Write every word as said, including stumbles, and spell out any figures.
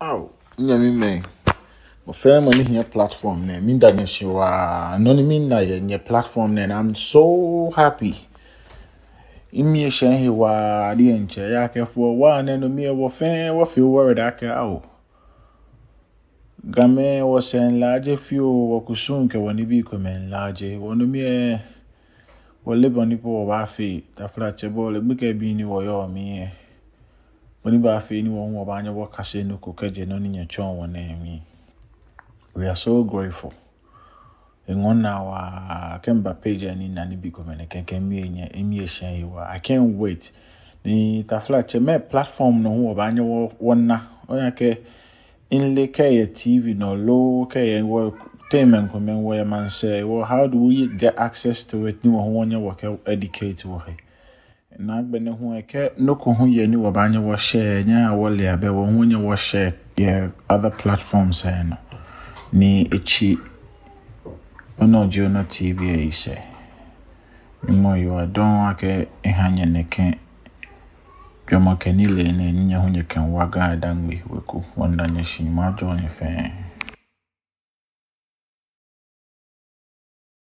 Ao, nyɛmimɛi, mɔ fɛɛ mɔ ni hiɛ platform nɛɛ, miida nyɛ shi waa. Nɔ ni mina yɛ nyɛ platform nɛɛ, and I'm so happy. Mimii eshɛ mihe waa diɛŋtsɛ, ejaakɛ for a while nɛɛ nɔ mli lɛ wɔ fɛɛ wɔfee worried akɛ ao, Gamɛi, wɔsɛɛ miilaaje fioo, wɔkusum kɛ wɔnibii komɛi miilaaje. Wɔ nɔ mli lɛ, wɔleee bɔ ni po wɔbaafee, taflatsɛ, bo ole gbekɛbii ni wɔyɔɔ mli lɛ, bɔ ni baafee ni wɔ hu wɔbaanyɛ wɔkase nɔ ko kɛjɛ nɔ ni nyɛtsɔɔ wɔ nɛɛ mli. We are so grateful. Eŋɔɔ minaa waa, kɛ miba page lɛ ni mina nibii komɛi nɛkɛ, kɛ mimii enyɛ, mimii eshɛ mihe waa. I can't wait. Ni taflatsɛ, mɛɛ platform nɔ hu wɔbaanyɛ wɔ, wɔna? Ona akɛ, mile kɛ eyɛ T V nɔ loo kɛ eyɛ wɔ entertainment komɛi, wɔyɛ maŋsɛɛ, wɔ, how do we get access to it ni wɔ hu wɔnyɛ wɔkɛ educate wɔhe? Ni agbɛnɛ hu lɛ, kɛ nɔ ko hu yɛ ni wɔbaanyɛ wɔ share, nyɛhaa wɔle abɛ, wɔ hu wɔnyɛ wɔ share yɛ other platforms lɛ nɔ. Ni etsi Onɔ Ji Onɔ T V lɛ yisɛɛ. Nyɔŋmɔ yiwala dɔŋŋ akɛ eha nyɛ nɛkɛ jɔɔmɔ kɛ nilee nɛɛ ni nyɛ hu nyɛkɛwa Ga-Dangme weku. Wɔmiida nyɛ shi, Nyɔŋmɔ ajɔɔ nyɛ fɛɛ.